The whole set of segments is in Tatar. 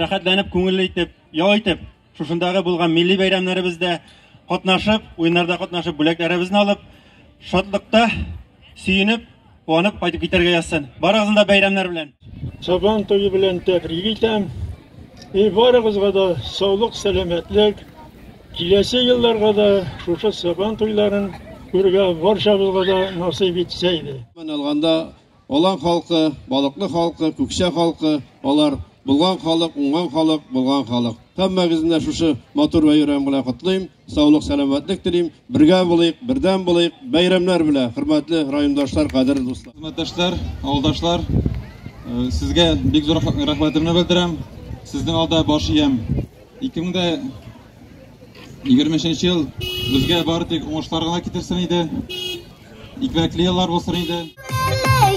рәхәтләнеп, күңелле итеп, ял итеп, шушындагы булган милли бәйрәмнәребездә катнашып, уеннарда катнашып, бүләкләребезне алып, шатлыкта сөенеп, куанып кайтып китәргә язсын. Барыгызны да бәйрәмнәр белән. Сабан туе белән тәбрик итәм. И барыгызга да саулык, сәламәтлек. Киләсе елларга да шушы Сабан туйларын күрергә барчабызга да насыйп итсә иде. Гомумән алганда, Алан халкы, Балыклы халкы, Күкчә халкы, алар булган халык, уңган халык, булган халык. Һәммәгезне дә шушы матур бәйрәм белән котлыйм, саулык, сәламәтлек телим. Бергә булыйк, бердәм булыйк, бәйрәмнәр белән, хөрмәтле райондашлар, кадерле дуслар. Хезмәттәшләр, авылдашлар, сезгә бик зур рәхмәтемне белдерәм. Сезнең алда баш иям. 2023 ел безгә бары тик уңышлар гына китерсен иде. Икмәкле еллар булсын иде.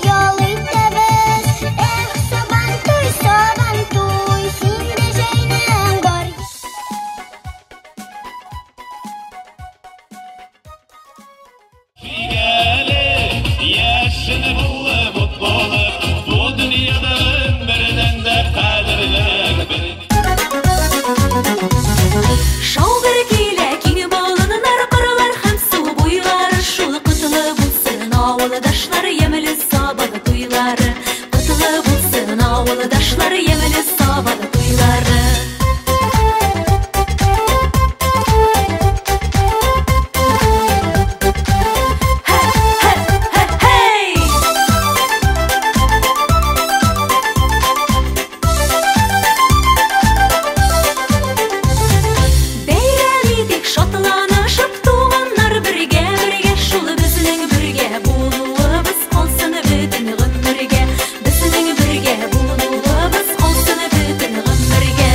Ял итәбез, эх, сабан туй, сабан туй, син дә җәйнең бар. Кигәле, яшен булып, ут булып, бу дөньяда гомердән дә кадерлерәк бер Шау-гөр килә киң болыннар, кырлар һәм су буйлары, шул котлы булсын авылдашлар, ямьле Сабан туйлары. Котлы булсын авылдашлар, ямьле Сабан туйлары. Һе-һе-һе-һей! Бәйрәм итик шатланышып, туганнар бергә-бергә, шул безнең бергә булуыбыз калсын бөтен гомергә. Безнең бергә булуыбыз калсын бөтен гомергә.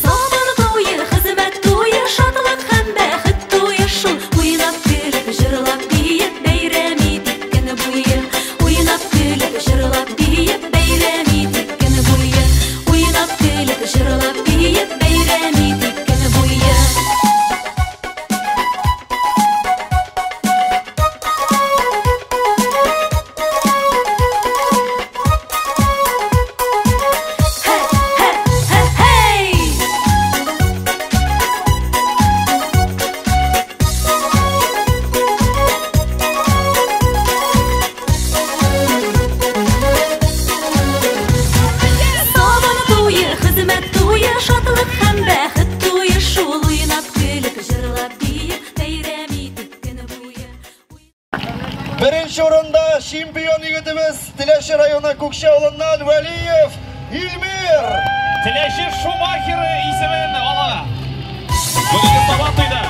Сабан туе, хезмәт туе, шатлык һәм бәхет туе, шул уйнап көлеп, җырлап биеп, бәйрәм итик көн буе. Уйнап көлеп, җырлап биеп, бәйрәм итик көн буе. Уйнап көлеп, җырлап биеп, бәйрәм итик көн буе. Һе-һе-һе-һей! Сабан туе, хезмәт туе, шатлык һәм бәхет туе, шул уйнап көлеп, җырлап биеп, бәйрәм итик көн буе. Беренче урында чемпион егетебез Теләче районы Күкчә авылыннан Вәлиев Илмир. Теләче Шумахеры исемен ала. Бүгенге Сабан туйда.